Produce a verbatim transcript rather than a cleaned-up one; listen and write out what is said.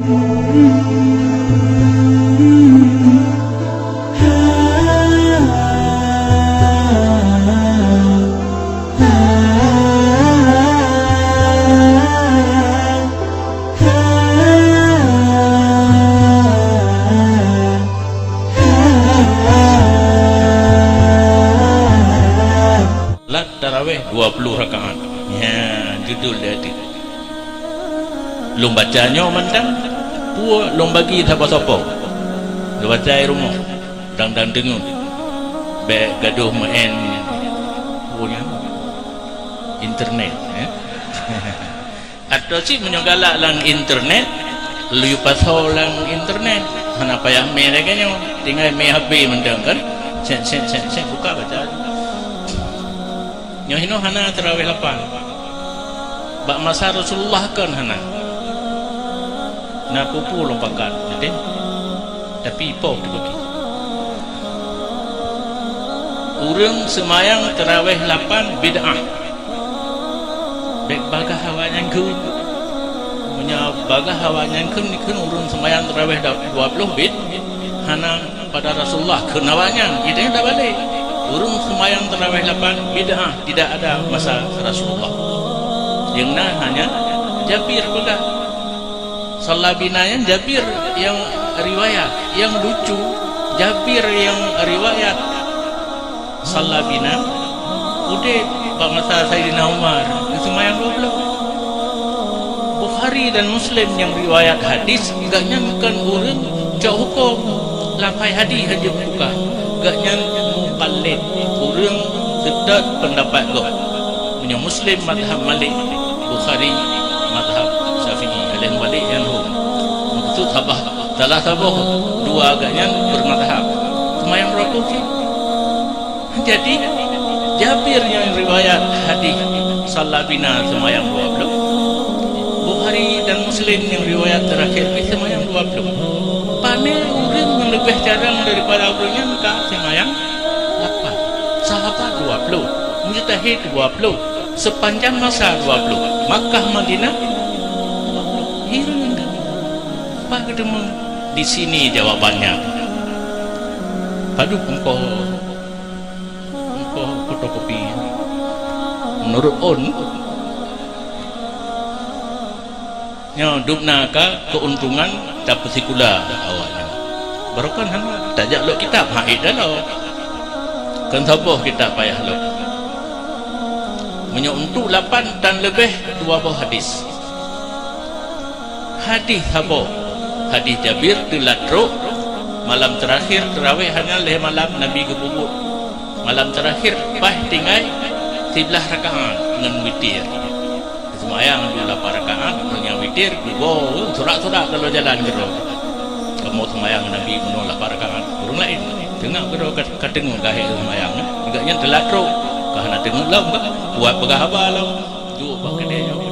Salat tarawih dua puluh rakaat. Ya, judul dia tu. Lôn baca nyoe mantong, peue lôn bagi sapo-sapo. Lôn baca di rumoh, dang-dang deungoe. Bék gadoh meu'en, peue nyan, internet, ya. Atau cit meunyoe galak lam internet, laju pasoe lam internet. Hana payah mé lagée nyoe. Tinggai mé H P mantong kan. Set, set, set, set, buka baca. Nyoe hinoe hana tarawih lapan. Bak masa Rasulullah kon hana. Na peue-peue lôn pakat, beutôi? Tapi poh teubagi. Ureuëng seumayang tarawih lapan bid'ah. Bék bagaih awaknyan kheun. Meunyoe bagaih awaknyan kheun, kheun ureuëng seumayang tarawih da-, dua puluh bid-, hana pada Rasulullah kheun awaknyan. Itu yang tak balik. Ureuëng seumayang tarawih lapan bid'ah, tidak ada masa Rasulullah. Yang na hanya Jabir peugah. Salla bina nyan Jabir nyang riwayat. Nyang lucu, Jabir nyang riwayat salla bina udeb bak masa Saidina Umar, geuseumayang dua puluh. Bukhari dan Muslim nyang riwayat hadis, gobnyan kon ureuëng cok hukôm, lafai hadis hana jibuka. Gobnyan muqallid, ureuëng seutôt peundapat gob. Meunyoe Muslim mazhab Malik, Bukhari mazhab Syafi'i, aleh mubalik nyan hom. Maksud saboh, salah saboh dua gobnyan beumazhab. Seumayang dua puluh cit. Jadi, Jabir nyang riwayat hadis salla bina seumayang dua puluh. Bukhari dan Muslim nyang riwayat terakhir pih seumayang dua puluh. Pane ureuëng nyang leubeh jarang daripada ureuëng nyan ka seumayang lapan. Sahabat dua puluh, mujtahid dua puluh, sepanjang masa dua puluh, Makkah Madinah dua puluh. Hireuen kami. Bah geudeungoe di sini jawabannya. Padub engkau, engkau fotokopi. Menurut on, nyoe dubna ka keuntungan tapeusikula awaknyan. Barokon hana tajak lok kitab, ha, idaloe. Kon saboh kitab payah lok. Meunyoe untuk lapan tan leubeh dua boh hadis. Hadis saboh. Hadis Jabir teulat trok, malam terakhir tarawih hanya lhée malam Nabi geupeubuet. Malam terakhir paih tinggai siblaih rakaat ngon witir. Seumayang di lapan rakaat, ngon nyang witir, geuboh, surak-surak kalau jalan keudroe. Kamoe seumayang Nabi bunoe lapan rakaat, ureuëng laén. Teungoh keudroe ka, ka teungoh gahé seumayang, juga nyan teulat trok. Ka hana teungoh lom, ka buat peugah haba lom. Duek bak keudée nyoe.